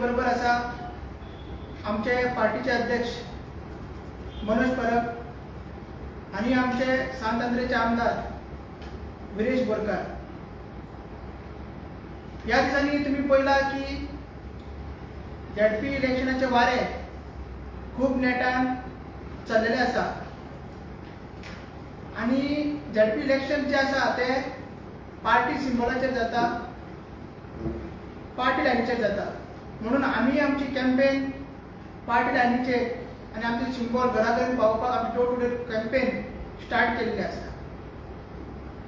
बरोबर आसा आमचे पार्टीचे अध्यक्ष मनोज परब आनी आमचे सांत आंद्रेचे आमदार विरेश बोरकार. ह्या दिसांनी तुमी पळयला की झेडपी इलेक्शनाचे वारे खूब नेटान चल्लेले आसा आनी झेडपी इलेक्शन जे आसा ते पार्टी सिंबॉलाचेर जाता, पार्टी लायनीचेर जाता. म्हणून आमी आमची कॅम्पेन पार्टी लायनीचेर आनी आमचे सिंबॉल घरा कडेन पावोवपाक आमी door to door campaign start केल्ली आसा.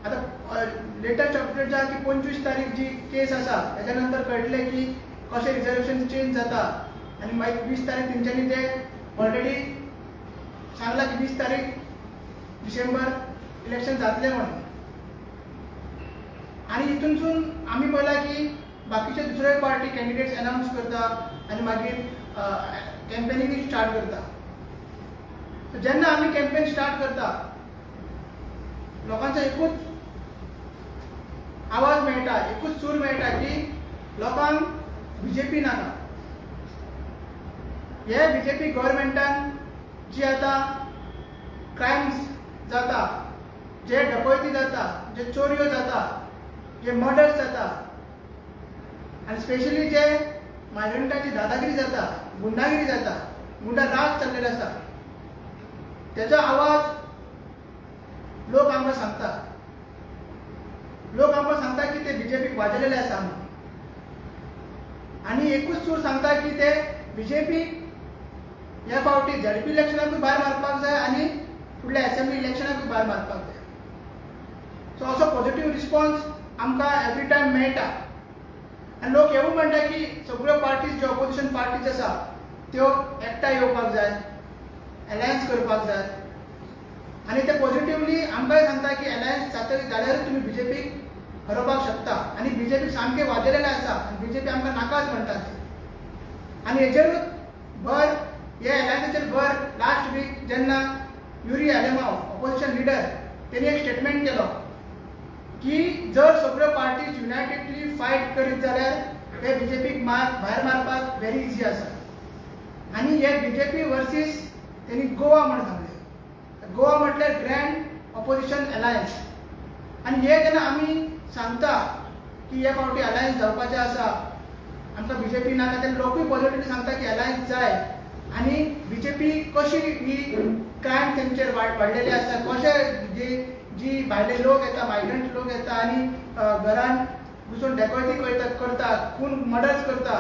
आतां लेटस्ट अपडेट जाता की 25 तारीख जी केस आसा तेच्या नंतर कळटलें की कशें रिजर्वेशन चेंज जाता आनी मागीर 20 तारीख तेंच्यांनी ते ऑलरेडी सांगलां की 20 तारीख डिसेंबर इलेक्शन जातलें म्हणून. आनी हितूनसून आमी पळयलां की बाकीचे दुसरे पार्टी कॅन्डिडेट्स अनावन्स करता आनी मागीर कॅम्पेनिंग स्टार्ट करता. जेन्ना आमी कॅम्पेन स्टार्ट करता लोकांचो एकूच आवाज मेळटा, एकूच सूर मेळटा की लोकांक बीजेपी नाका. हे बीजेपी गव्हर्मेंटान जी आतां क्रायम्स जाता, जे डकैती जाता, जे चोरयो जाता, जे मर्डर्स जाता आनी स्पेशली जे मायग्रंटाची दादागिरी जाता, गुंडागिरी जाता, गुंडा राज चल्लेलो आसा, तेजो आवाज लोक आमकां सांगता. लोक आमकां सांगता की ते बीजेपीक वाजयलेले आसा म्हणून. आनी एकूच सूर सांगता की ते बीजेपी ह्या फावटी झेडपी इलेक्शनाकूय भायर मारपाक जाय आनी फुडल्या असेंब्ली इलेक्शनाकूय भायर मारपाक जाय. सो असो पॉझिटिव्ह रिस्पॉन्स आमकां एवरी टायम मेळटा. आनी लोक हेवूय म्हणटा की सगळ्यो पार्टीज ज्यो ऑपोजिशन पार्टीज आसा त्यो एकठांय येवपाक जाय, अलायन्स करपाक जाय. आनी ते पॉझिटिव्हली आमकांय सांगता की अलायन्स जातली जाल्यारूच तुमी बीजेपीक हरोवपाक शकता. आनी बीजेपी सामकें वाजयलेलें आसा आनी बीजेपी आमकां नाकाच म्हणटा ते. आनी हेजेरूच भर, हे अलायन्साचेर भर लास्ट वीक जेन्ना युरी आलेमाव ऑपोजिशन लिडर तेणी एक स्टेटमेंट केलो की जर सगळ्यो पार्टीज युनायटेडली फायट करीत जाल्यार हे बीजेपीक भायर मारपाक व्हेरी इजी आसा. आनी हे बीजेपी वर्सीस तेणी गोवा म्हण सांगलें. गोवा म्हटल्यार ग्रँड ऑपोजिशन अलायन्स. आनी हे जेन्ना आमी सांगता की हे फावटी अलायन्स जावपाचें आसा, आमकां बीजेपी नाका, तेन्ना लोकूय पॉझिटिव्हली सांगता की अलायन्स जाय. आनी बीजेपी कशी ही क्रायम तेंचेर वाडलेली आसा, कशे जी जी भायले लोक येता, मायग्रंट लोक येता आनी घरान घुसून डेकॉयती करता, खून मर्डर्स करता,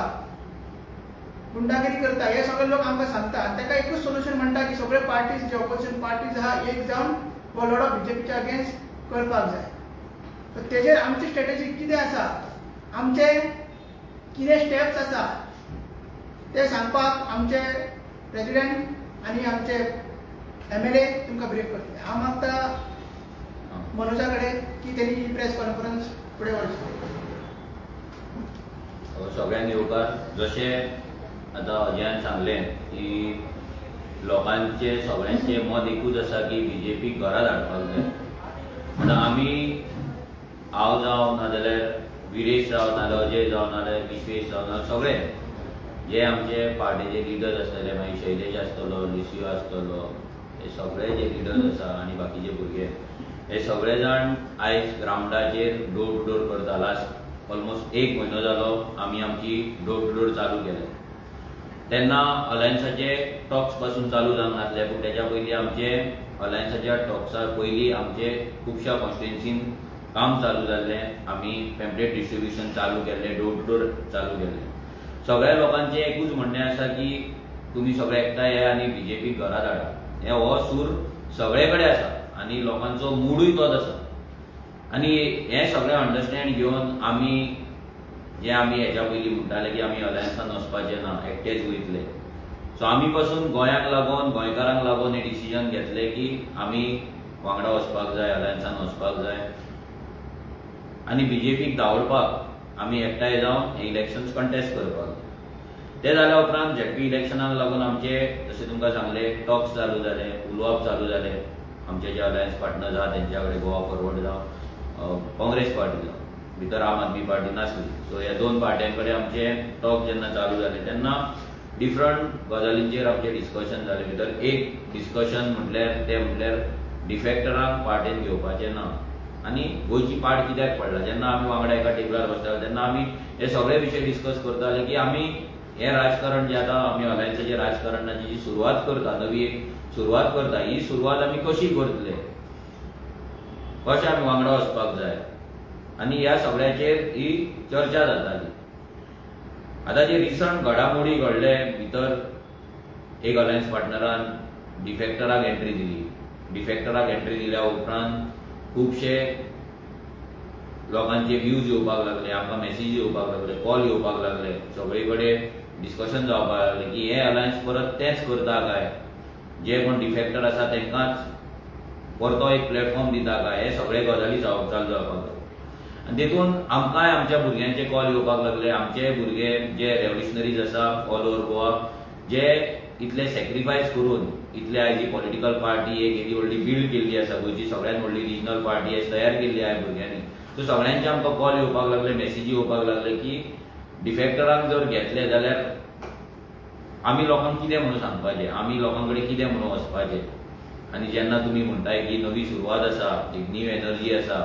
गुंडागिरी करता, हे सगळे लोक आमकां सांगता. आनी ताका एकूच सोल्युशन म्हणटा की सगळे पार्टीज जे ऑपोजिशन पार्टीज आहा एक जावन हो लढो बीजेपीच्या अगेन्स्ट करपाक जाय. तर तेजेर आमची स्ट्रेटजी कितें आसा, आमचे कितें स्टेप्स आसा ते सांगपाक आमचे प्रेजिडेंट आनी आमचे MLA तुमकां ब्रीफ करतले. हांव मागता मनोजा कडेन की तेणी ही प्रेस कॉन्फरन्स फुडें व्हरची. सगळ्यांक येवकार. जशें आतां अजयान सांगलें की लोकांचें सगळ्यांचें मत एकूच आसा की बीजेपी घरा धाडपाक जाय. आतां आमी, हांव जावं नाजाल्यार विरेश जावं नाजाल्यार अजय जावं नाजाल्यार विश्वेश जावं नाजाल्यार सगळे जे आमचे पार्टीचे लिडर्स आसतले, मागीर शैलेश आसतलो, लिसियो आसतलो, हे सगळे जे लिडर्स आसा आनी बाकीचे भुरगे, हे सगळे जाण आयज ग्रावंडाचेर डोर टू डोर करता. लास्ट ऑलमोस्ट 1 म्हयनो जालो आमी आमची डोर टू डोर चालू केले. तेन्ना अलायन्साचे टॉक्स पासून चालू जावंक नासले, पूण तेच्या पयलीं आमचे अलायन्साच्या टॉक्सा पयलीं आमचे खुबश्या कॉन्स्टिट्युएन्सीन काम चालू जाल्लें. आमी पॅम्पलेट डिस्ट्रिब्युशन चालू केल्लें, डोर टू डोर चालू केल्लें. सगळ्या लोकांचें एकूच म्हणणें आसा की तुमी सगळे एकठांय येया आनी बीजेपीक घरा धाडा. हे हो सूर सगळे कडेन आसा आनी लोकांचो मुडूय तोच आसा. आनी हें सगळें अंडरस्टँड घेवन आमी जे आमी हेच्या पयलीं म्हणटाले की आमी अलायन्सान वचपाचें ना, एकटेच वयतले. सो आमी पासून गोंयाक लागून, गोंयकारांक लागून हें डिसिजन घेतलें की आमी वांगडा वचपाक जाय, अलायन्सान वचपाक जाय आनी बीजेपीक धांवडपाक आमी एकठांय जावन हें इलेक्शन्स कंटेस्ट करपाक जाय. ते जाल्या उपरांत झेडपी इलेक्शनाक लागून आमचे, जशें तुमकां सांगलें, टॉक्स चालू जाले, उलोवप चालू जालें. आमचे जे अलायन्स पार्टनर्स आहा तेंच्या कडेन, गोवा फॉरवर्ड जावं, काँग्रेस पार्टी जावं, भितर आम आदमी पार्टी नासली. सो ह्या दोन पार्ट्यां कडेन आमचे टॉक जेन्ना चालू जाले तेन्ना डिफरंट गजालींचेर आमचें डिस्कशन जालें. भितर एक डिस्कशन म्हटल्यार तें म्हटल्यार डिफेक्टरांक पार्टेन घेवपाचें ना आनी गोंयची पाड कित्याक पडला. जेन्ना आमी वांगडा एका टेबलार बसताले तेन्ना आमी हे सगळे विशय डिस्कस करताले की आमी हें राजकारण जें आतां आमी अलायन्साचें राजकारणाची जी सुरवात करता, नवी एक सुरवात करता, ही सुरवात आमी कशी करतले, कशें आमी वांगडा वचपाक जाय आनी ह्या सगळ्याचेर ही चर्चा जाताली. आतां जे रिसंट घडामोडी घडले भितर एक अलायन्स पार्टनरान डिफेक्टराक एंट्री दिली. डिफेक्टराक एंट्री दिल्या उपरांत खुबशे लोकांचे व्यूज येवपाक लागले, आमकां मॅसेजी येवपाक लागले, कॉल येवपाक लागले, सगळे कडेन डिस्कशन जावपाक लागलें की हे अलायन्स परत तेंच करता काय, जे कोण डिफेक्टर आसा तांकांच परतो एक प्लॅटफॉर्म दिता काय, हे सगळे गजाली चालू जावपाक लागले. आनी तितून आमकांय आमच्या भुरग्यांचे कॉल येवपाक लागले. आमचे भुरगे जे रेव्होल्युशनरीज आसा ऑल ओवर गोवा, जे इतले सॅक्रिफायस करून इतले आयज ही पॉलिटिकल पार्टी एक येदी व्हडली बिल्ड केल्ली आसा, गोंयची सगळ्यांत व्हडली रिजनल पार्टी आयज तयार केल्ली आहा भुरग्यांनी. सो सगळ्यांचे आमकां कॉल येवपाक लागले, मॅसेजी येवपाक लागले की डिफेक्टरांक जर घेतले जाल्यार आमी लोकांक कितें म्हणून सांगपाचें, आमी लोकां कडेन कितें म्हणून वचपाचें. आनी जेन्ना तुमी म्हणटाय की नवी सुरवात आसा, एक न्यू एनर्जी आसा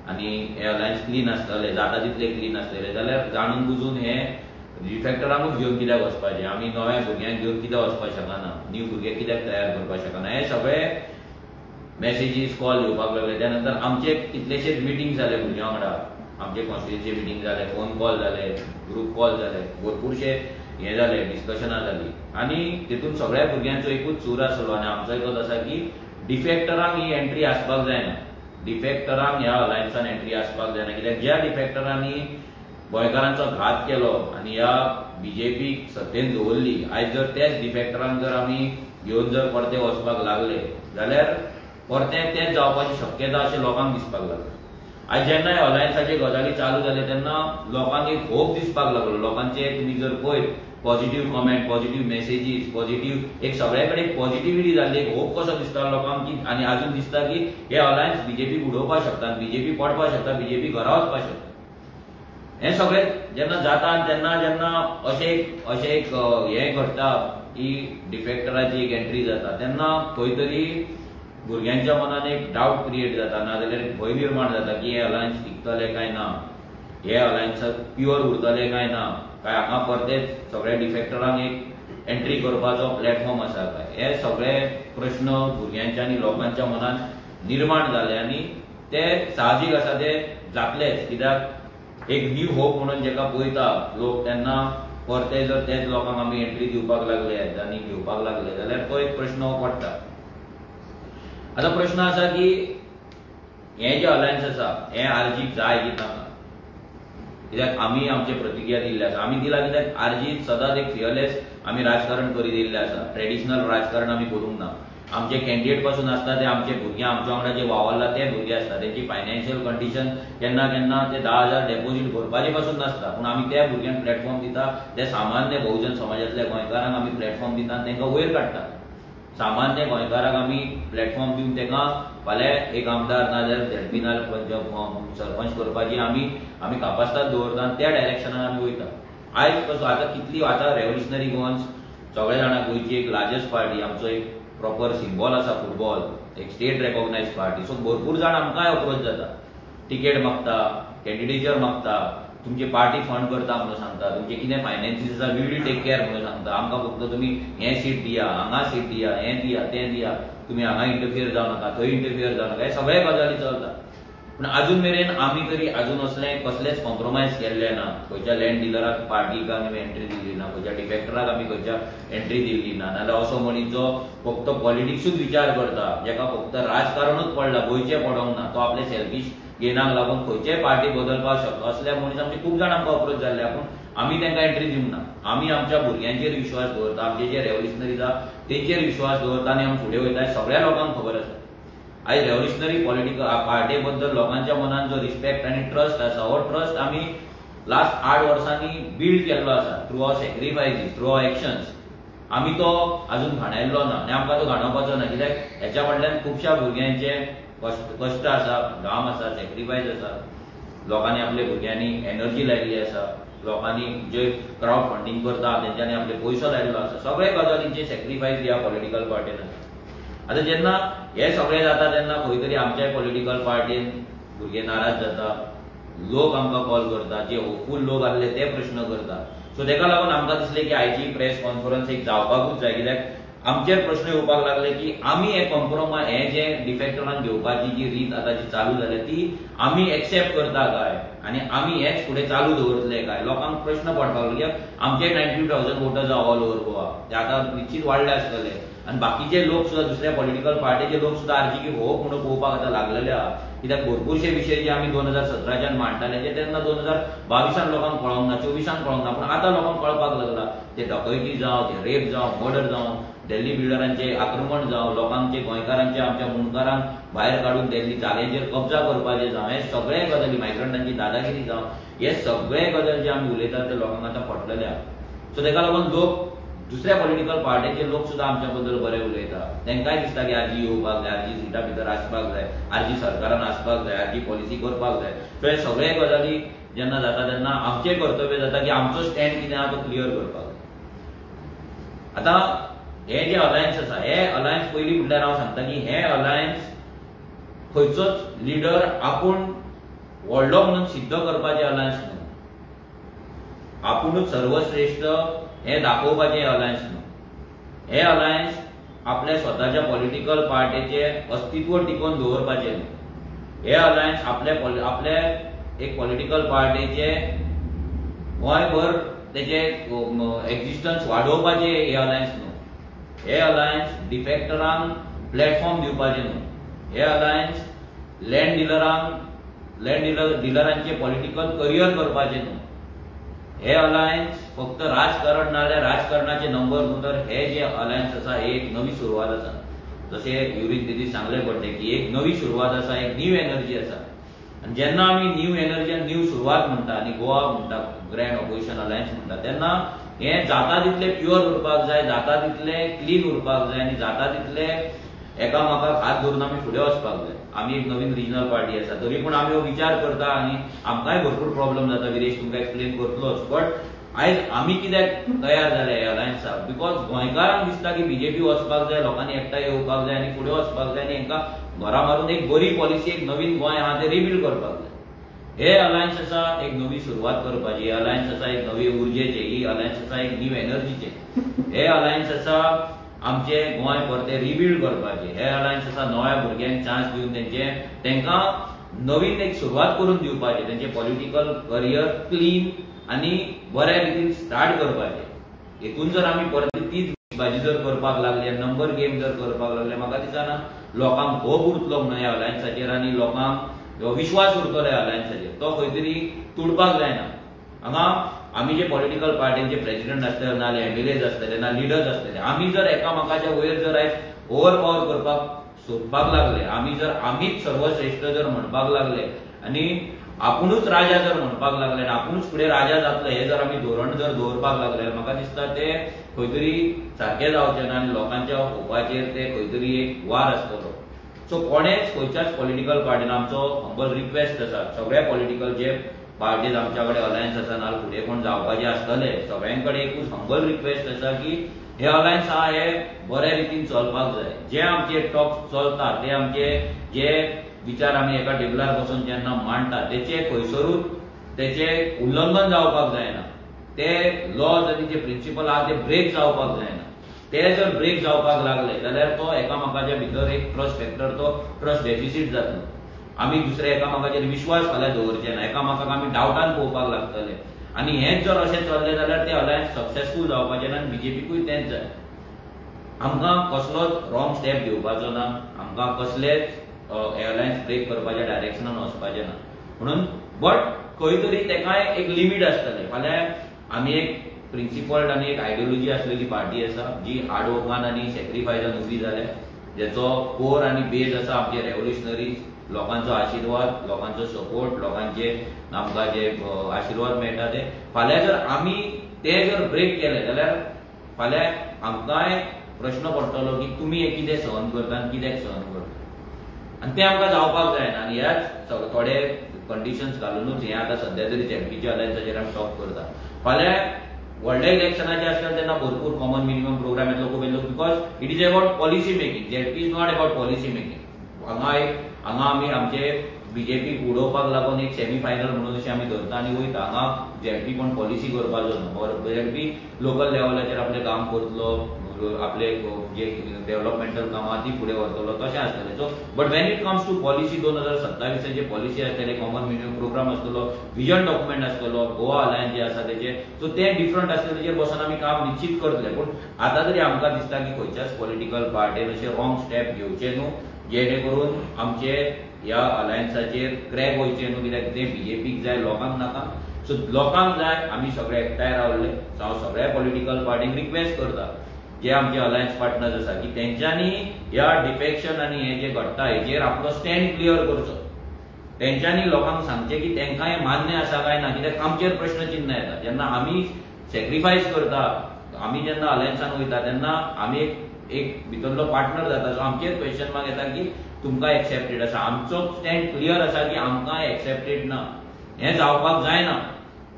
आनी हे अलायन्स क्लीन आसतले, जाता तितले क्लीन आसतले, जाल्यार जाणून बुजून हे डिफेक्टरांकूच घेवन कित्याक वचपाचें, आमी नव्या भुरग्यांक घेवन कित्याक वचपाक शकना, न्यू भुरगे कित्याक तयार करपाक शकना, हे सगळे मॅसेजीस कॉल येवपाक लागले. त्या नंतर आमचे कितलेशेच मिटींग जाले भुरग्यां वांगडा, आमचे कॉन्स्टिट्युएन्सी मिटींग जाले, फोन कॉल जाले, ग्रूप कॉल जाले, भरपूरशे हे जाले, डिस्कशनां जाली. आनी तितून सगळ्या भुरग्यांचो एकूच सूर आसलो आनी आमचोय तोच आसा की डिफेक्टरांक ही एंट्री आसपाक जायना, डिफेक्टरांक ह्या अलायन्सान एंट्री आसपाक जायना. कित्याक ज्या डिफेक्टरांनी गोंयकारांचो घात केलो आनी ह्या बीजेपीक सत्तेन दवरली, आयज जर तेच डिफेक्टरांक जर आमी घेवन जर परते वचपाक लागले जाल्यार परते तेच जावपाची शक्यता अशें लोकांक दिसपाक लागले. आयज जेन्ना अलायन्साचे गजाली चालू जाले तेन्ना लोकांक एक होप दिसपाक लागलो. लोकांचे तुमी जर पळयत positive comment, positive messages, positive एक सगळे कडेन पॉझिटिव्हिटी जाल्ली, एक होप कसो दिसता लोकांक की आनी आजून दिसता की हे अलायन्स बीजेपीक उडोवपाक शकता, बीजेपी पडपाक शकता, बीजेपी घरा वचपाक शकता. हें सगळें जेन्ना जाता आनी तेन्ना जेन्ना अशें एक हें घडटा की डिफेक्टराची एक एंट्री जाता तेन्ना खंय तरी भुरग्यांच्या मनान एक डावट क्रिएट जाता, नाजाल्यार एक भंय निर्माण जाता की हे अलायन्स टिकतले काय ना, हे अलायन्स प्युअर उरतले काय ना, काय हांगा परतेच सगळ्या डिफेक्टरांक एक एंट्री करपाचो प्लॅटफॉर्म आसा काय, हे सगळे प्रश्न भुरग्यांच्या आनी लोकांच्या मनान निर्माण जाले आनी ते साहजीक आसा, ते जातलेच. कित्याक एक न्यू होप म्हणून जेका पळयता लोक तेन्ना परते जर तेच लोकांक आमी एंट्री दिवपाक लागले आनी घेवपाक लागले जाल्यार तो एक प्रश्न पडटा. आतां प्रश्न आसा की हें जें अलायन्स आसा हें आरजीक जाय की नाका, कित्याक आमी आमचे प्रतिक्रिया दिल्ली आसा. आमी दिला कित्याक आरजी सदांच एक फियरलेस आमी राजकारण करीत येयल्लें आसा, ट्रेडिशनल राजकारण आमी करूंक ना. आमचे कॅन्डिडेट पासून आसता ते आमचे भुरगे, आमच्या वांगडा जे वावरला ते भुरगे आसता, तेंची फायनान्शियल कंडिशन केन्ना केन्ना ते 10,000 डेपोजीट भरपाचे पासून नासता, पूण आमी त्या भुरग्यांक प्लॅटफॉर्म दिता, ते सामान्य बहुजन समाजांतल्या गोंयकारांक आमी प्लॅटफॉर्म दिता आनी तांकां वयर काडटा. सामान्य गोंयकारांक आमी प्लॅटफॉर्म दिवन तांकां फाल्यां एक आमदार ना जाल्यार झेडपी ना जाल्यार सरपंच करपाची आमी कापास्ताद दवरता आनी त्या डायरेक्शनान आमी वयता. आयज कसो आतां कितली आतां रेव्होल्युशनरी गोवन्स सगळे जाणां गोंयची एक लार्जस्ट पार्टी, आमचो एक प्रॉपर सिम्बॉल आसा फुटबॉल, एक स्टेट रेकॉग्नायज पार्टी. सो भरपूर जाण आमकांय अप्रोच जाता, टिकेट मागता, कॅन्डिडेचर मागता, तुमची पार्टी फंड करता म्हणून सांगता, तुमचे कितें फायनान्सीस आसा we will take care म्हणून सांगता, आमकां फक्त तुमी हें सीट दिया, हांगा सीट दिया, हें दिया, तें दिया, तुमी हांगा इंटरफियर जावं नाका, थंय इंटरफियर जावं नाका, हे सगळे गजाली चलता. पूण आजून मेरेन आमी तरी आजून असलें कसलेंच कॉम्प्रोमायज केल्लें ना. खंयच्या लँड डिलराक पार्टीक आमी एंट्री दिल्ली ना, खंयच्या डिफेक्टराक आमी खंयच्या एंट्री दिल्ली ना. नाजाल्यार असो मनीस जो फक्त पॉलिटिक्सूच विचार करता, जेका फक्त राजकारणूच पडलां, गोंयचें पडोंक ना, तो आपले सेल्फीश गेनाक लागून खंयचेय पार्टी बदलपाक शकता असल्या मनीस आमचे खूब जाण आमकां अप्रोच जाल्ले, पूण आमी तांकां एंट्री दिवंक ना. आमी आमच्या भुरग्यांचेर विश्वास दवरता, आमचे जे रेव्होल्युशनरीज आसा तेंचेर विश्वास दवरता आनी आमी फुडें वयता. सगळ्या लोकांक खबर आसा आयज रेव्होल्युशनरी पॉलिटिकल पार्टे बद्दल लोकांच्या मनान जो रिस्पेक्ट आनी ट्रस्ट आसा, हो ट्रस्ट आमी लास्ट 8 वर्सांनी बिल्ड केल्लो आसा through our sacrifices, through our actions. आमी तो आजून घाणयल्लो ना आनी आमकां तो घाणोवपाचो ना, कित्याक हेच्या फाटल्यान खुबश्या भुरग्यांचे कश्ट आसा, घाम आसा, सॅक्रिफायस आसा. लोकांनी आपल्या भुरग्यांनी एनर्जी लायिल्ली आसा, लोकांनी जे क्रावड फंडींग करता तेंच्यांनी आपले पयसो लायिल्लो आसा, सगळे गजालींचे सॅक्रिफायस ह्या पॉलिटिकल पार्टीन आसा. आतां जेन्ना हे सगळें जाता तेन्ना खंय तरी आमच्याय पॉलिटिकल पार्टीन भुरगे नाराज जाता, लोक आमकां कॉल करता, जे होपफूल लोक आसले ते प्रश्न करता. सो तेका लागून आमकां दिसलें की आयची प्रेस कॉन्फरन्स एक जावपाकूच जाय, कित्याक आमचेर प्रश्न येवपाक लागले की आमी हे कॉम्प्रोमायज हे जे डिफेक्टरान घेवपाची जी रीत आतां जी चालू जाल्या ती आमी एक्सेप्ट करता काय आनी आमी हेच फुडें चालू दवरतले काय. लोकांक प्रश्न पडपाक लागलो कित्याक आमचे 92,000 वोटर्स आहा ऑल ओवर गोवा, ते आतां निश्चीत वाडले आसतले आनी बाकीचे लोक सुद्दां दुसऱ्या पॉलिटिकल पार्टीचे लोक सुद्दां आरजीकी हो म्हणून पळोवपाक आतां लागलेले आहा. कित्याक भरपूरशे विशय जे आमी 2017च्यान मांडटाले ते तेन्ना 2022 लोकांक कळोंक ना, 24 कळोंक ना, पूण आतां लोकांक कळपाक लागला. ते डकैती जावं, ते रेप जावं, मर्डर जावं, दिल्ली बिल्डरांचे आक्रमण जावं, लोकांचे गोंयकारांचे आमच्या मुंडकारांक भायर काडून दिल्ली जाग्यांचेर कब्जा करपाचे जावं, हे सगळे गजाली, मायग्रंटांची दादागिरी जावं, हे सगळे गजाल जे आमी उलयतात ते लोकांक आतां पटलेले आहा. सो तेका लागून लोक दुसऱ्या पॉलिटिकल पार्टीचे लोक सुद्दां आमच्या बद्दल बरे उलयता, तांकांय दिसता की आरजी येवपाक जाय, आरजी सिटा भितर आसपाक जाय, आरजी सरकारान आसपाक जाय, आरजी पॉलिसी करपाक जाय. सो हे सगळे गजाली जेन्ना जाता तेन्ना आमचें कर्तव्य जाता की आमचो स्टँड कितें आहा तो क्लियर करपाक जाय. आतां हे जे अलायन्स आसा हे अलायन्स पयलीं म्हटल्यार हांव सांगता की हे अलायन्स खंयचोच लिडर आपूण व्हडलो म्हणून सिद्ध करपाचें अलायन्स न्हू, आपुणूच सर्वश्रेश्ठ हे दाखोवपाचें अलायन्स न्हू. हे अलायन्स आपल्या स्वताच्या पॉलिटिकल पार्टीचें अस्तित्व टिकोवन दवरपाचें न्हू. हे अलायन्स आपल्या एक पॉलिटिकल पार्टीचें गोंयभर तेचें एक्झिस्टन्स वाडोवपाचें हे अलायन्स न्हू. हे अलायन्स डिफेक्टरांक प्लॅटफॉर्म दिवपाचें न्हू. हे अलायन्स लँड डिलरांचें पॉलिटिकल करियर करपाचें न्हू. हे अलायन्स फक्त राजकारण नाल्यार राजकारणाचे नंबर न्हू, तर हे जे अलायन्स आसा हे एक नवी सुरवात आसा. जशें युरीन दिदी सांगलें पडलें की एक नवी सुरवात आसा, एक न्यू एनर्जी आसा. आनी जेन्ना आमी न्यू एनर्जी आनी न्यू सुरवात म्हणटा आनी गोवा म्हणटा ग्रँड ऑपोजिशन अलायन्स म्हणटा तेन्ना हे जाता तितले प्युअर उरपाक जाय, जाता तितले क्लीन उरपाक जाय आनी जाता तितले एकामेकाक हात धरून आमी फुडें वचपाक जाय. आमी एक नवीन रिजनल पार्टी आसा तरी पूण आमी हो विचार करता आनी आमकांय भरपूर प्रॉब्लम जाता, विरेश तुमकां एक्सप्लेन करतलोच. बट आयज आमी कित्याक तयार जाले ह्या अलायन्साक, because गोंयकारांक दिसता की बीजेपी वचपाक जाय, लोकांनी एकठांय येवपाक जाय आनी फुडें वचपाक जाय आनी हांकां घरा मारून एक बरी पॉलिसी, एक नवीन गोंय आहा तें रिबिल्ड करपाक जाय. हे अलायन्स आसा एक नवी सुरवात करपाची, हे अलायन्स आसा एक नवी उर्जेचे, ही अलायन्स आसा एक न्यू एनर्जीचे, हे अलायन्स आसा आमचे गोंय परते रिबिल्ड करपाचे, हे अलायन्स आसा नव्या भुरग्यांक चान्स दिवन तेंकां नवीन एक सुरवात करून दिवपाचे, तेंचे पॉलिटिकल करियर क्लीन आनी बऱ्या रितीन स्टार्ट करपाचे. हेतून जर आमी परत तीच भाजी जर करपाक लागले, नंबर गेम जर करपाक लागले, म्हाका दिसना लोकांक होप उरतलो म्हणून ह्या अलायन्साचेर आनी लोकांक विश्वास उरतलो ह्या अलायन्साचेर, तो खंय तरी तुडपाक जायना. हांगा आमी जे पॉलिटिकल पार्टींचे प्रेसिडेंट आसतले, ना एमएलएज आसतले, ना लिडर्स आसतले, आमी जर एकामेकाच्या वयर जर आयज ओवर पावर करपाक सोदपाक लागले, आमी जर आमीच सर्वश्रेश्ठ जर म्हणपाक लागले आनी आपुणूच राजा जर म्हणपाक लागले आनी आपुणूच फुडें राजा जातले हे जर आमी धोरण जर दवरपाक लागले, म्हाका दिसता ते खंय तरी सारकें जावचें ना आनी लोकांच्या होपाचेर ते खंय तरी एक वार आसतलो. सो कोणेच खंयच्याच पॉलिटिकल पार्टीन, आमचो हंबल रिक्वेस्ट आसा सगळ्या पॉलिटिकल जे पार्टीज आमच्या कडेन अलायन्स आसा नाल्यार फुडें कोण जावपाचे आसतले, सगळ्यां कडेन एकूच हंबल रिक्वेस्ट आसा की हे अलायन्स आहा हे बऱ्या रितीन चलपाक जाय. जे आमचे टॉक्स चलता ते आमचे जे विचार आमी एका टेबलार बसून जेन्ना मांडटा तेचे खंयसरूच तेचे उल्लंघन जावपाक जायना, ते लॉज आनी जे प्रिंसिपल आहा ते ब्रेक जावपाक जायना. ते जर ब्रेक जावपाक लागले जाल्यार तो एकामेकाच्या भितर एक ट्रस्ट फॅक्टर, तो ट्रस्ट डेफिसीट जातलो. आमी दुसऱ्या एकामेकाचेर विश्वास फाल्यां दवरचे ना, एकामेकाक आमी डावटान पळोवपाक लागतले आनी हेंच जर अशें चल्लें जाल्यार ते अलायन्स सक्सेसफूल जावपाचें ना आनी बीजेपीकूय तेंच जाय. आमकां कसलोच रॉंग स्टेप घेवपाचो ना, आमकां कसलेच अलायन्स ब्रेक करपाच्या डायरेक्शनान वचपाचें ना म्हणून. बट खंय तरी तेकाय एक लिमीट आसतलें. फाल्यां आमी एक प्रिंसिपल्ड आनी एक आयडियोलॉजी आसलेली पार्टी आसा जी हार्डवर्कान आनी सॅक्रिफायसान उबी जाल्या, जेचो कोर आनी बेज आसा आमचे रेव्होल्युशनरीज, लोकांचो आशिर्वाद, लोकांचो सपोर्ट, लोकांचे आमकां जे आशिर्वाद मेळटा ते. फाल्यां जर आमी ते जर ब्रेक केले जाल्यार फाल्यां आमकांय प्रश्न पडटलो की तुमी हें कितें सहन करता आनी कित्याक सहन करता, आनी तें आमकां जावपाक जायना. आनी ह्याच थोडे कंडिशन्स घालुनूच हें आतां सद्या तरी झेडपीच्या अलायन्साचेर आमी टॉक करता. फाल्यां व्हडल्या इलेक्शनाचे आसल्यार तेन्ना भरपूर कॉमन मिनिमम प्रोग्राम येतलो, खूब येतलो, because it is about policy making. ZP is not about policy making. हांगा आमी आमचे बीजेपीक उडोवपाक लागून एक सेमी फायनल म्हणून अशें आमी धरता आनी वयता. हांगा झेडपी कोण पॉलिसी करपाचो ना, झेडपी लोकल लेवलाचेर आपलें काम करतलो, आपले जे डेव्हलपमेंटल कामां ती फुडें व्हरतलो, तशें आसतलें. So but when it comes to policy 2027 J policy आसतले, कॉमन मिनिमम प्रोग्राम आसतलो, विजन डॉक्युमेंट आसतलो, गोवा अलायन्स जे आसा तेजे, सो ते डिफरंट आसतले, तेजेर बसून आमी काम निश्चित करतले. पूण आतां तरी आमकां दिसता की खंयच्याच पॉलिटिकल पार्टीन अशें रॉंग स्टेप घेवचें न्हू, जेणे करून आमचे ह्या अलायन्साचेर क्रॅक वयचें न्हू, कित्याक तें बीजेपीक जाय, लोकांक नाका. सो लोकांक जाय आमी सगळे एकठांय रावले. सो हांव सगळ्या पॉलिटिकल पार्टींक रिक्वेस्ट करता, जे आमचे अलायन्स पार्टनर्स आसा, की तेंच्यांनी ह्या डिफेक्शन आनी हें जें घडटा हेजेर आपलो स्टँड क्लियर करचो. तेंच्यांनी लोकांक सांगचें की तेंकां हें मान्य आसा काय ना, कित्याक आमचेर प्रश्नचिन्ह येता. जेन्ना आमी सॅक्रिफायस करता, आमी जेन्ना अलायन्सान वयता तेन्ना आमी एक भितरलो पार्टनर जाता. सो आमचेर क्वेश्चन मार्क येता की तुमकां एक्सेप्टेड आसा. आमचो स्टँड क्लियर आसा की आमकां एक्सेप्टेड ना, हें जावपाक जायना.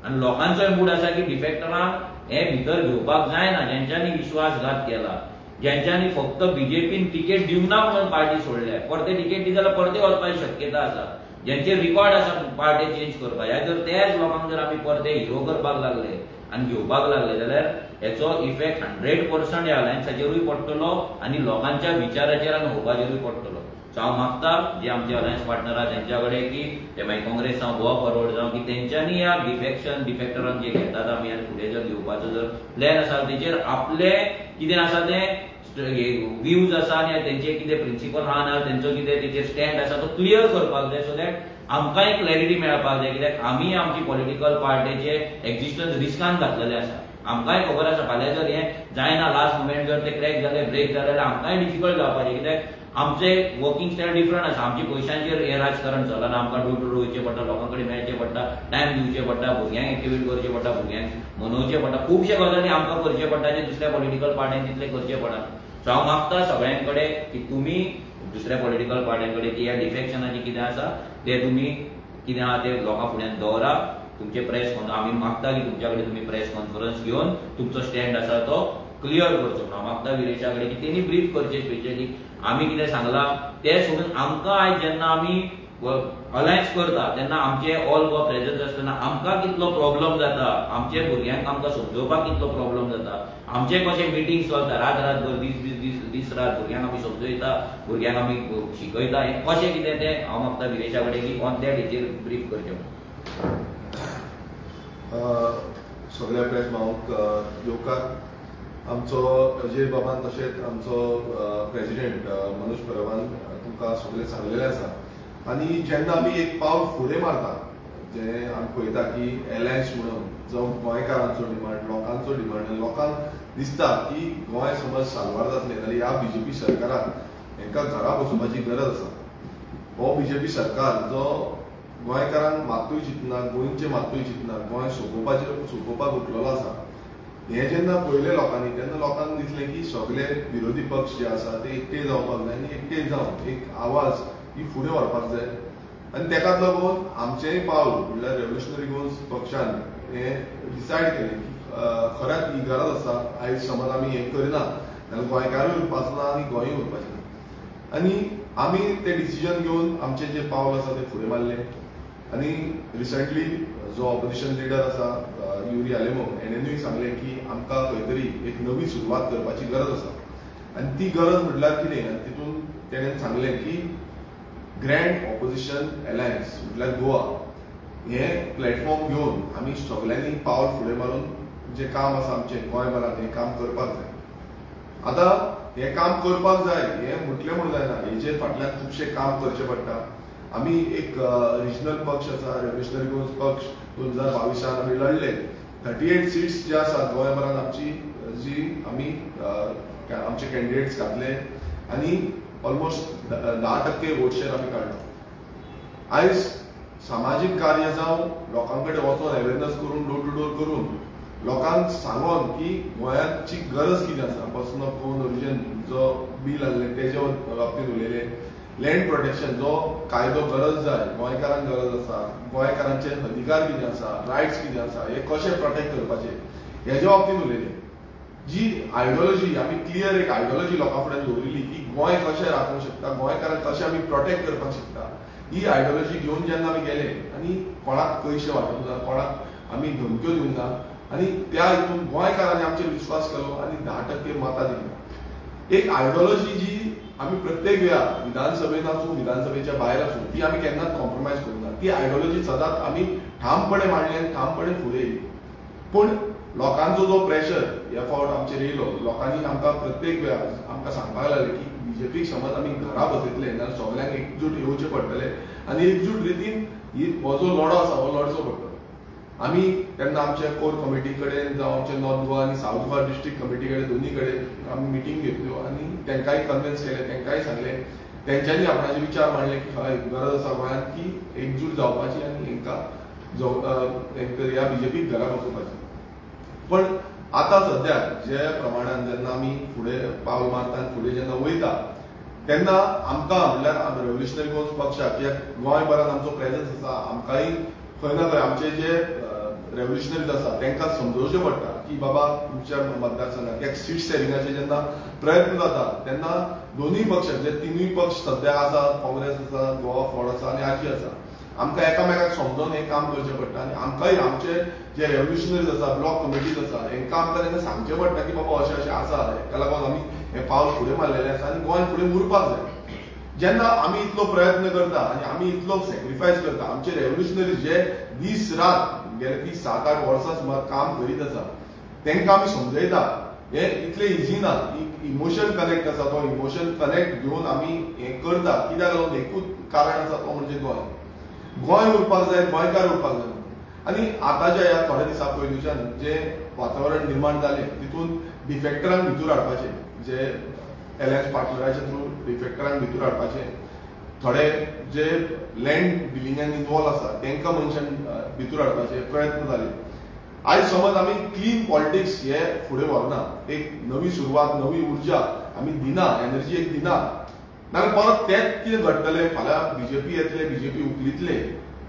आनी लोकांचोय मूड आसा की डिफेक्टरांक हे भितर घेवपाक जायना, ज्यांच्यांनी विश्वासघात केला, ज्यांच्यांनी फक्त बीजेपीन तिकेट दिवंक ना म्हणून पार्टी सोडल्या, परते तिकेट दिली जाल्यार परते वचपाची शक्यता आसा, ज्यांचे रिकॉर्ड आसा पार्टी चेंज करपाक, जर त्याच लोकांक जर आमी परते हिरो करपाक लागले आनी घेवपाक लागले जाल्यार हेचो इफेक्ट 100% ह्या अलायन्साचेरूय पडटलो आनी लोकांच्या विचाराचेर आनी होपाचेरूय पडटलो. सो हांव मागता जे आमचे अलायन्स पार्टनर आसा तेंच्या कडेन की ते मागीर काँग्रेस जावं, गोवा फॉरवर्ड जावं, की तेंच्यांनी ह्या डिफेक्टरांक जे घेतात आमी आनी फुडें जर घेवपाचो जर प्लॅन आसा तेचेर आपले कितें आसा तें व्यूज आसा आनी तेंचे कितें प्रिंसिपल आहा ना तेंचो कितें तेचेर स्टँड आसा तो क्लियर करपाक जाय, सो that आमकांय क्लॅरिटी मेळपाक जाय. कित्याक आमी आमची पॉलिटिकल पार्टीचे एक्झिस्टन्स रिस्कान घातलेले आसा. आमकांय खबर आसा फाल्यां जर हें जायना, लास्ट मुमेंट जर ते क्रॅक जाले, ब्रेक जाले जाल्यार आमकांय डिफिकल्ट जावपाचें, कित्याक आमचे वर्किंग स्टायल डिफरंट आसा. आमचे पयशांचेर हें राजकारण चलना, आमकां डोर टू डोर वयचें पडटा, लोकां कडेन मेळचें पडटा, टायम दिवचें पडटा, भुरग्यांक एक्टिवेट करचें पडटा, भुरग्यांक मनोवचें पडटा, खुबशे गजाली आमकां करचें पडटा जे दुसऱ्या पॉलिटिकल पार्ट्यांक तितलें करचें पडना. सो हांव मागता सगळ्यां कडेन की तुमी दुसऱ्या पॉलिटिकल पार्ट्यां कडेन की ह्या डिफेक्शनाचें कितें आसा तें तुमी कितें आहा तें लोकां फुड्यान दवरा. तुमचे प्रेस आमी मागता की तुमच्या कडेन तुमी प्रेस कॉन्फरन्स घेवन तुमचो स्टँड आसा तो क्लियर करचो. हांव मागता विरेशा कडेन की तेणी ब्रीफ करचें, स्पेशली आमी कितें सांगलां तें सोडून आमकां आयज जेन्ना आमी अलायन्स करता तेन्ना आमचे ऑल गोवा प्रेजन्स आसतना आमकां कितलो प्रॉब्लम जाता, आमचे भुरग्यांक आमकां समजोवपाक कितलो प्रॉब्लम जाता, आमचे कशे मिटिंग्स चलता रात रातभर, दीस दीस दीस दीस रात, भुरग्यांक आमी समजयता, भुरग्यांक आमी शिकयता, हें कशें कितें तें हांव मागता विरेशा कडेन की ऑन that हेचेर ब्रीफ करचें. सगळ्या प्रेस भावंक येवकार. आमचो अजय बाबान तशेंच आमचो प्रेजिडेंट मनोज परबान तुमकां सगळें सांगलेलें आसा. आनी जेन्ना आमी एक पावल फुडें मारता, जें आमी पळयता की एलायन्स म्हणून जो गोंयकारांचो डिमांड, लोकांचो डिमांड, लोकांक दिसता की गोंय समज साल्वार जातलें जाल्यार ह्या बीजेपी सरकाराक हेंकां घरा बसोवपाची गरज आसा. हो बीजेपी सरकार जो गोंयकारांक मात्तूय चिंतना, गोंयचें मात्तूय चिंतना, गोंय सोंपोवपाक उठलेलो आसा. हें जेन्ना पळयलें लोकांनी तेन्ना लोकांक दिसलें की सगळे विरोधी पक्ष जे आसा ते एकटे जावपाक जाय आनी एकटे जावन एक आवाज ही फुडें व्हरपाक जाय. आनी तेकाच लागून आमचेंय पावल म्हणल्यार रेव्होल्युशनरी गोवन्स पक्षान हें डिसायड केलें की खरेंच ही गरज आसा. आयज समज आमी हें करिना जाल्यार गोंयकारूय उरपाचो ना आनी गोंयूय उरपाचें ना. आनी आमी तें डिसिजन घेवन आमचें जें पावल आसा तें फुडें मारलें. आनी रिसंटली जो ऑपोजिशन लिडर आसा युरी आलेमो हेणेनूय सांगलें की आमकां खंय तरी एक नवी सुरवात करपाची गरज आसा. आनी ती गरज म्हटल्यार कितें, आनी तितून तेणेन सांगलें की ग्रँड ऑपोजिशन एलायन्स म्हटल्यार गोवा हें प्लॅटफॉर्म घेवन आमी सगल्यांनी पावल फुडें मारून जें काम आसा आमचें गोंयभरान हें काम करपाक जाय. आतां हें काम करपाक जाय हें म्हटलें म्हूण जायना, हेचेर फाटल्यान खुबशें काम करचें पडटा. आमी एक रिजनल पक्ष आसा, रेव्होल्युशनरी गोवन्स पक्ष 2022 आमी लढले. 38 सीट्स जे आसात गोंयभरान आमची जी आमी आमचे कॅन्डिडेट्स घातले आनी ऑलमोस्ट 10% वोट शेअर आमी काडलो. आयज सामाजीक कार्य जावं, लोकां कडेन वचोन अवेरनस करून, डोर टू डोर करून लोकांक सांगोन की गोंयाची गरज कितें आसा, पर्सन ऑफ गोवन ओरिजन जो बील आहलें तेजे बाबतींत उलयले, लँड प्रोटेक्शन जो कायदो गरज जाय, गोंयकारांक गरज आसा, गोंयकारांचे अधिकार कितें आसा, रायट्स कितें आसा, हे कशे प्रोटेक्ट करपाचे हेज्या बाबतींत उलयले. जी आयडियोलॉजी आमी क्लियर एक आयडियोलॉजी लोकां फुडें दवरिल्ली की गोंय कशें राखूंक शकता, गोंयकारांक कशें आमी प्रोटेक्ट करपाक शकता, ही आयडियोलॉजी घेवन जेन्ना आमी गेले आनी कोणाक पयशे वांटूंक ना, कोणाक आमी धमक्यो दिवंक ना आनी त्या हितून गोंयकारांनी आमचेर विश्वास केलो आनी 10% मतां दिली. एक आयडियोलॉजी जी आमी प्रत्येक वेळा विधानसभेन आसूं, विधानसभेच्या भायर आसूं, ती आमी केन्नाच कॉम्प्रोमायज करूंक ना. ती आयडियोलॉजी सदांच आमी ठामपणे मांडली आनी ठामपणे फुडें येयली. पूण लोकांचो जो प्रेशर ह्या फावट आमचेर येयलो, लोकांनी आमकां प्रत्येक वेळा आमकां सांगपाक लागले की बीजेपीक समज आमी घरा बसयतले जाल्यार सगल्यांक एकजूट येवचें पडटलें आनी एकजूट रितीन ही हो जो लढो आसा हो लढचो पडटलो. आमी तेन्ना आमच्या कोर कमिटी कडेन जावं आमच्या नॉर्थ गोवा आनी सावथ गोवा डिस्ट्रिक्ट कमिटी कडेन दोनी कडेन आमी मिटींग घेतल्यो आनी तांकांय कन्विन्स केलें, तांकांय सांगलें, तेंच्यांनी आपणाचे विचार मांडले की हय गरज आसा गोंयांत की एकजूट जावपाची आनी हेंकां ह्या बीजेपीक घरा बसोवपाची. पण आतां सद्या जे प्रमाणान जेन्ना आमी फुडें पावल मारता आनी फुडें जेन्ना वयता तेन्ना आमकां म्हणल्यार रेव्होल्युशनरी गोवन्स पक्षाक कित्याक गोंयभरान आमचो प्रेजन्स आसा, आमकांय खंय ना खंय आमचे जे रेव्होल्युशनरीज आसा तांकां समजोवचें पडटा की बाबा तुमच्या मतदारसंघात कित्याक सीट शेरिंगाचे जेन्ना प्रयत्न जाता तेन्ना दोनूय पक्ष जे तिनूय पक्ष सद्या आसा, काँग्रेस आसा, गोवा फॉरवर्ड आसा आनी आरजी आसा, आमकां एकामेकाक समजून हें काम करचें पडटा आनी आमकांय आमचे जे रेव्होल्युशनरीज आसा, ब्लॉक कमिटीज आसा, हेंकां आमकां तांकां सांगचें पडटा की बाबा अशें अशें आसा, हेका लागून आमी हें पावल फुडें मारलेलें आसा आनी गोंय फुडें उरपाक जाय. जेन्ना आमी इतलो प्रयत्न करता आनी आमी इतलो सॅक्रिफायस करता, आमचे रेव्होल्युशनरीज जे दीस रात गेले ती 7-8 वर्सां सुमार काम करीत आसा तांकां आमी समजयता हें इतलें इजी ना, इमोशन कनेक्ट आसा, तो इमोशन कनेक्ट घेवन आमी हें करता. कित्याक लागून एकूच कारण आसा तो म्हणजे गोंय, गोंय उरपाक जाय, गोंयकार उरपाक जाय. आनी आतांच्या ह्या थोड्या दिसां पयलुच्यान जें वातावरण निर्माण जालें तितून डिफेक्टरांक भितर हाडपाचें, जे एलायन्स पार्टनराचे थ्रू डिफेक्टरांक भितर हाडपाचें, थोडे जे लँड डिलिंगान इनवॉल्व आसा तांकां मनशान भितर हाडपाचे प्रयत्न जाले. आयज समज आमी क्लीन पॉलिटिक्स हे फुडें व्हरना, एक नवी सुरवात, नवी उर्जा आमी दिना, एनर्जी एक दिना, नाजाल्यार परत तेंच कितें घडटलें, फाल्यां बीजेपी येतले, बीजेपी उखलितले,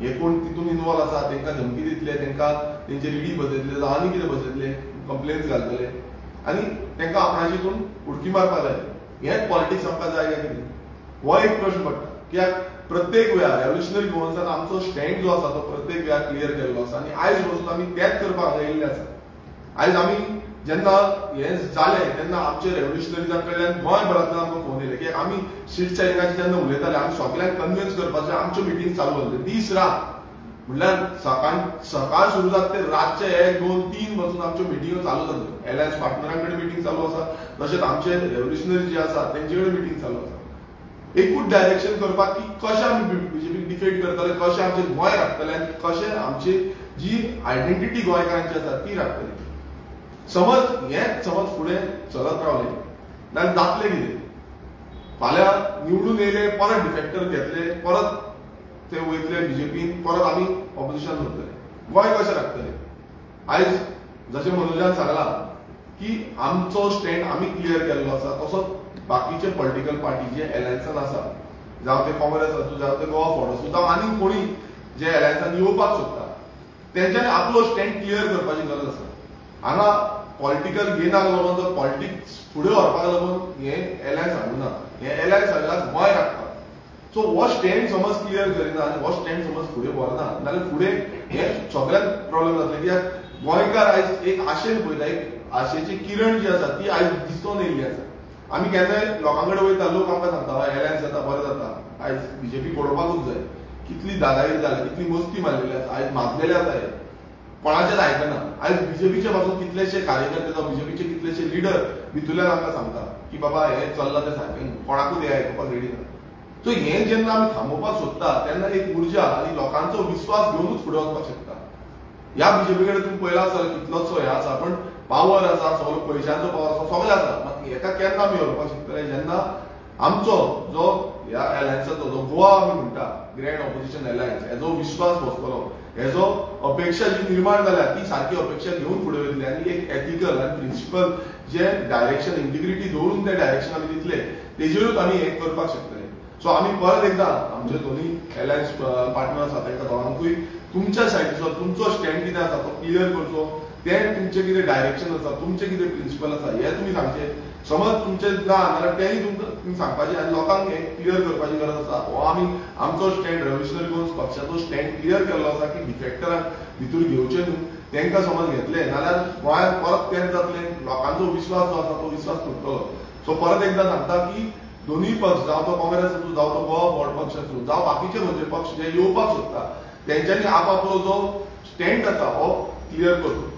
हे कोण तितून इनवॉल्व आसा तांकां धमकी दितले, तांकां तेंचे रिडी बसयतले जावं आनी कितें बसयतले, कंप्लेन्स घालतले आनी तांकां आपणाचे हितून उडकी मारपाक जाय. हेंच पॉलिटिक्स आमकां जाय काय कितें, हो एक प्रश्न पडटा. कित्याक प्रत्येक वेळार रेव्होल्युशनरी गोवन्सान आमचो स्टँड जो आसा तो प्रत्येक वेळार क्लियर केल्लो आसा आनी आयज वचून आमी तेंच करपाक येयल्ले आसा. आयज आमी जेन्ना हें जालें तेन्ना आमचे रेव्होल्युशनरीजां कडल्यान गोंयभरांतल्यान आमकां फोन येयले की आमी सीट शेरिंगाचेर जेन्ना उलयताले आमी सगल्यांक कन्विन्स करपाचें आमच्यो मिटींग चालू आसल्यो दीस रात, म्हणल्यार सकाळ सुरू जाता ते रातचे 1, 2, 3 पासून आमच्यो मिटिंगो चालू जाल्यो. एलायन्स पार्टनरां कडेन मिटींग चालू आसा, तशेंच आमचे रेव्होल्युशनरी जे आसा तेंचे कडेन मिटींग चालू आसा. एकूच डायरेक्शन करपाक की कशें आमी बीजेपीक डिफेट करतले, कशें आमचें गोंय राखतले आनी कशें आमची जी आयडेंटिटी गोंयकारांची आसा ती राखतले. समज हेंच समज फुडें चलत रावलें जाल्यार जातलें कितें, फाल्यां निवडून येयले परत डिफेक्टर घेतले, परत ते वयतले बीजेपीन, परत आमी ऑपोजिशन उरतले, गोंय कशें राखतले. आयज जशें मनोजान सांगलां की आमचो स्टँड आमी क्लियर केल्लो आसा, तसोच बाकीचे पॉलिटिकल पार्टी जे एलायन्सान आसा, जावं ते काँग्रेस आसूं, जावं ते गोवा फॉरवर्ड आसूं, जावं आनी कोणी जे एलायन्सान येवपाक सोदता तेंच्यांनी आपलो स्टँड क्लियर करपाची गरज आसा. हांगा पॉलिटिकल गेनाक लागून जर पॉलिटिक्स फुडें व्हरपाक लागून हें एलायन्स हाडूना, हें एलायन्स हाडलां गोंय राखपाक. सो हो स्टँड समज क्लियर करिना आनी हो स्टँड समज फुडें व्हरना जाल्यार फुडें हें सगळ्यांत प्रॉब्लेम जातलें. कित्याक गोंयकार आयज एक आशेन पळयता, एक आशेची किरण जी आसा ती आयज दिसून येयल्ली आसा. आमी केन्नाय लोकां कडेन वयता, लोक आमकां सांगता हय एलायन्स जाता, बरें जाता, आयज बीजेपी पळोवपाकूच जाय, कितली दादागिरी जाल्या, कितली मस्ती मारलेली आसा, आयज मातलेले आसा, हे कोणाचेच आयकना. आयज बीजेपीचे पासून कितलेशे कार्यकर्ते जावं बीजेपीचे कितलेशे लिडर भितूरल्यान आमकां सांगता की बाबा हें चल्लां तें सारकें न्हू, कोणाकूच हें आयकुपाक रेडी ना. सो हें जेन्ना आमी थांबोवपाक सोदता तेन्ना एक उर्जा आनी लोकांचो विस्वास घेवनूच फुडें वचपाक शकता. ह्या बीजेपी कडेन तुमी पळयलां आसतलें कितलोसो हें आसा, पण पावर आसा, सगळो पयशांचो पावर आसा, सगळें आसा, मात हेका केन्ना आमी व्हरपाक शकतले, जेन्ना आमचो जो ह्या एलायन्साचो जो गोवा आमी म्हणटा ग्रँड ऑपोजिशन एलायन्स, हेजो विश्वास बसतलो, हेजो अपेक्षा जी निर्माण जाल्या ती सारकी अपेक्षा घेवन फुडें वयतली आनी एक एथिकल आनी प्रिंसिपल जे डायरेक्शन इंटिग्रिटी दवरून ते डायरेक्शन आमी दितले तेजेरूच आमी हें करपाक शकतले. सो आमी परत एकदां आमचे दोनूय एलायन्स पार्टनर आसा तांकां दोगांकूय तुमच्या सायडीचो तुमचो स्टँड कितें आसा तो क्लियर करचो, तें तुमचें कितें डायरेक्शन आसा, तुमचें कितें प्रिंसिपल आसा हें तुमी सांगचें. समज तुमचें ना जाल्यार तेंय तुमकां तुमी सांगपाचें आनी लोकांक हें क्लियर करपाची गरज आसा. हो आमी आमचो स्टँड रेव्होल्युशनरी गोवन्स पक्षाचो स्टँड क्लियर केल्लो आसा की डिफेक्टरांक भितर घेवचें न्हू, तांकां समज घेतलें नाल्यार गोंयांत परत तेंच जातलें, लोकांचो विस्वास जो आसा तो विस्वास तुट्टलो. सो परत एकदां सांगता की दोनूय पक्ष, जावं तो काँग्रेस आसूं, जावं तो गोवा फॉरवर्ड पक्ष आसूं, जावं बाकीचे खंयचे पक्ष जे येवपाक सोदता तेंच्यांनी आपआपलो जो स्टँड आसा हो क्लियर करचो.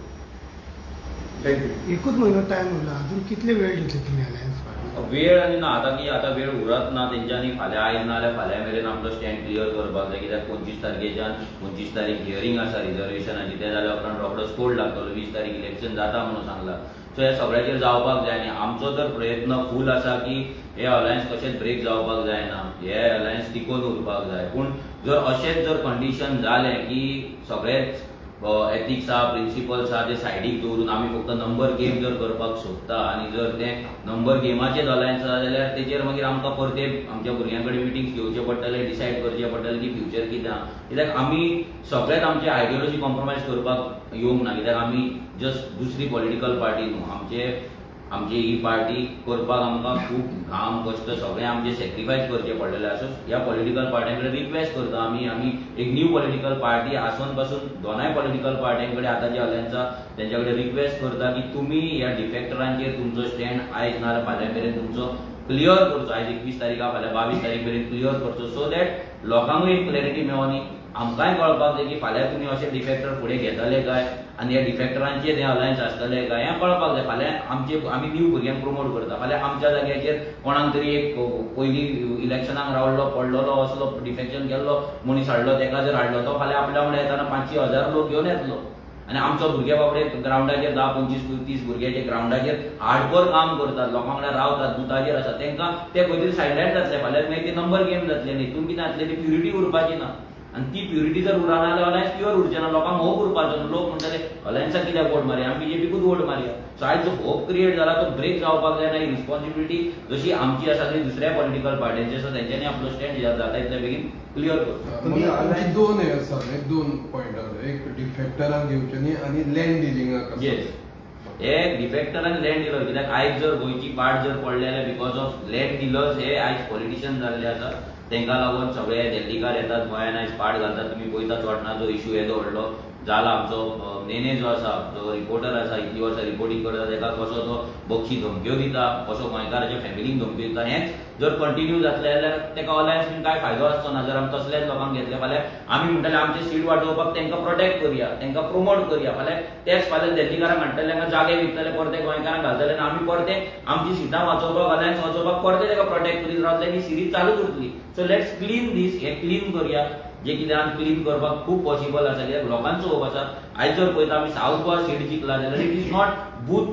Thank you. एकूच म्हयनो टायम उरला, अजून कितले वेळ दितले तुमी अलायन्स पार्टनर? वेळ आनी ना आतां की आतां वेळ उरत ना तेंच्यांनी. फाल्यां आयज ना जाल्यार फाल्यां मेरेन आपलो स्टँड क्लियर करपाक जाय, कित्याक 25 तारखेच्यान 25 तारीख हियरींग आसा रिजर्वेशनाची, तें जाल्या उपरांत रोखडोच कोड लागतलो, 20 तारीख इलेक्शन जाता म्हणून सांगला. सो हे सगळ्याचेर जावपाक जाय आनी आमचो तर प्रयत्न फूल आसा की हे अलायन्स कशेंच ब्रेक जावपाक जायना, हे अलायन्स टिकोवन उरपाक जाय. पूण जर अशेंच जर कंडिशन जालें की सगळेच एथिक्स आहा, प्रिंसिपल्स आहा ते सायडीक दवरून आमी फक्त नंबर गेम जर करपाक सोदता आनी जर तें नंबर गेमाचेच अलायन्स आसा जाल्यार तेचेर मागीर आमकां परते आमच्या भुरग्यां कडेन मिटिंग्स घेवचे पडटले, डिसायड करचें पडटलें की फ्युचर कितें आहा. कित्याक आमी सगळेच आमचे आयडियोलॉजी कॉम्प्रोमायज करपाक येवंक ना, कित्याक आमी जस्ट दुसरी पॉलिटिकल पार्टी न्हू. आमची ही पार्टी करपाक आमकां खूब घाम कश्ट सगळें आमचें सॅक्रिफायस करचें पडलेलें आसा. ह्या पॉलिटिकल पार्ट्यां कडेन रिक्वेस्ट करता आमी, आमी एक न्यू पॉलिटिकल पार्टी आसून पासून दोनाय पॉलिटिकल पार्ट्यां कडेन आतां जे अलायन्स आसा तेंच्या कडेन रिक्वेस्ट करता की तुमी ह्या डिफेक्टरांचेर तुमचो स्टँड आयज ना जाल्यार फाल्यां मेरेन तुमचो क्लियर करचो. आयज 21 तारीख आहा, फाल्यां 22 तारीख मेरेन क्लियर करचो, सो that लोकांकूय एक क्लॅरिटी मेळोनी, आमकांय कळपाक जाय की फाल्यां तुमी अशे डिफेक्टर फुडें घेतले काय आनी ह्या डिफेक्टरांचेर हें अलायन्स आसतलें काय हें कळपाक जाय. फाल्यां आमचे आमी न्यू भुरग्यांक प्रमोट करता, फाल्यां आमच्या जाग्याचेर कोणाक तरी एक पयलीं इलेक्शनाक रावल्लो पडलेलो असलो डिफेक्शन केल्लो मनीस हाडलो, तेका जर हाडलो तो फाल्यां आपल्या वांगडा येतना 500-1000 लोक घेवन येतलो आनी आमचो भुरगे बाबडे ग्रावंडाचेर 10, 25, 30 भुरगे जे ग्रावंडाचेर हार्डकोर काम करतात, लोकां वांगडा रावतात, बुथाचेर आसा, तेंकां ते खंय तरी सायडलायन जातले. फाल्यां मागीर ती नंबर गेम जातले न्ही, हितून कितें जातलें, ती प्युरिटी उरपाची ना आनी ती प्युरिटी जर उरना जाल्यार अलायन्स प्युअर उरचें ना, लोकांक होप उरपाचो न्हू. लोक म्हणटले अलायन्साक कित्याक वोट मारया, आमी बीजेपीकूच वोट मारया. सो आयज जो होप क्रिएट जाला तो ब्रेक जावपाक जायना. ही रिस्पॉन्सिबिलिटी जशी आमची आसा ती दुसऱ्या पॉलिटिकल पार्ट्यांची आसा, तेंच्यांनी आपलो स्टँड जाता इतले बेगीन क्लियर करचो. दोन हे आसा, दोन पॉयंट आसा, एक डिफेक्टरांक घेवचें न्ही आनी लँड डिलिंगाक. येस, हे डिफेक्टर आनी लँड डिलर, कित्याक आयज जर गोंयची पाट जर पडली जाल्यार because of land dealers हे आयज पॉलिटिशियन जाल्ले आसा, तेंकां लागून सगळे दिल्लीकार येतात गोंयान आयज पाट घालतात. तुमी पळयता चोडणाचो इशू येदो व्हडलो जाला, आमचो नेने जो आसा जो रिपोर्टर आसा इतली वर्सां रिपोर्टींग करता तेका कसो तो बक्षी धमक्यो दिता, कसो गोंयकाराच्या फॅमिलीक धमक्यो दिता. हेंच जर कंटिन्यू जातलें जाल्यार तेका अलायन्स बीन कांय फायदो आसचो ना. जर आमी तसल्याच लोकांक घेतले फाल्यां आमी म्हणटले आमचे सीट वाटोवपाक तेंकां प्रोटेक्ट करया, तेंकां प्रोमोट करया, फाल्यां तेच फाल्यां दिल्लीकारांक हाडटले, तांकां जागे विकतले, परते गोंयकारांक घालतले आनी आमी परते आमची सिटां वाचोवपाक अलायन्स वाचोवपाक परते तेका प्रोटेक्ट करीत रावतले, ही सिरीज चालूच उरतली. सो let's clean दीस, हें क्लीन करया, जे कितें आमी क्लीन करपाक खूब पॉसिबल आसा, कित्याक लोकांचो होप आसा. आयज जर पळयता आमी सावथ गोवा सीट जिखला जाल्यार it is not booth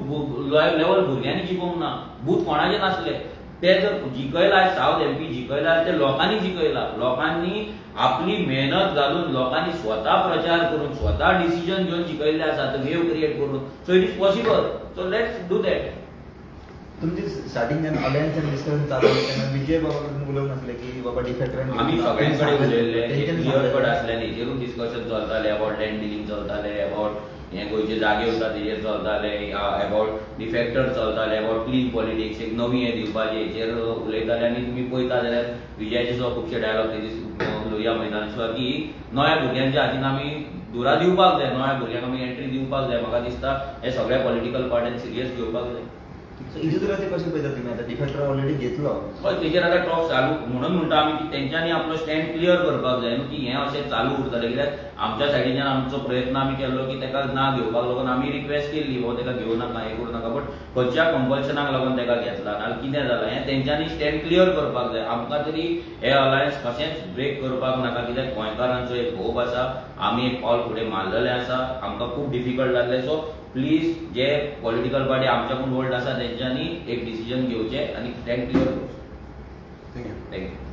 level भुरग्यांनी जिखोवंक ना, बूथ कोणाचे नासले, ते जर जिखयला सावथ एमपी जिखयला ते लोकांनी जिखयला, लोकांनी आपली मेहनत घालून, लोकांनी स्वता प्रचार करून, स्वता डिसिजन घेवन जिखयल्ले आसा, वेव क्रिएट करून. So it is possible, so let's do that. तुमची स्टार्टिंग जेन्ना अलायन्स डिस्कशन चालू तेन्ना विजय बाबा कडेन उलोवंक नासले की बाबा डिफेक्टर? आमी सगळ्यां कडेन उलयल्ले, क्लियर कट आसले, हेजेरूच डिस्कशन चलताले, अबाउट लँड डिलींग चलताले, अबाउट हे गोंयचे जागे उरता तेजेर चलताले, अबाउट डिफेक्टर चलताले, अबाउट क्लीन पॉलिटिक्स एक नवी हें दिवपाचें हेचेर उलयताले. आनी तुमी पळयता जाल्यार विजयाचे सुद्दां खुबशे डायलॉग तेजे लोहिया मैदान सुद्दां की नव्या भुरग्यांच्या हातीन आमी दुरा दिवपाक जाय, नव्या भुरग्यांक आमी एंट्री दिवपाक जाय. म्हाका दिसता हे सगळ्या पॉलिटिकल पार्ट्यांनी सिरियस घेवपाक जाय. इजुद्राचे कशें पळयता तुमी आतां डिफेक्टर ऑलरेडी घेतलो, हय तेजेर आतां टॉक चालू म्हणून म्हणटा आमी की तेंच्यांनी आपलो स्टँड क्लियर करपाक जाय न्हू की हें अशें चालू उरतलें. कित्याक आमच्या सायडीच्यान आमचो प्रयत्न आमी केल्लो की तेका ना घेवपाक लागून आमी रिक्वेस्ट केल्ली, हो तेका घेवं नाका, हें करूं नाका, बट खंयच्या कंपल्शनाक लागून तेका घेतला नाजाल्यार कितें जालां हें तेंच्यांनी स्टँड क्लियर करपाक जाय. आमकां तरी हे अलायन्स कशेंच ब्रेक करपाक नाका, कित्याक गोंयकारांचो एक होप आसा, आमी एक पावल फुडें मारलेलें आसा, आमकां खूब डिफिकल्ट जाल्लें. सो प्लीज जे पॉलिटिकल पार्टी आमच्याकून व्हड आसा तेंच्यांनी एक डिसिजन घेवचें आनी स्टँड क्लियर करचें. Thank you.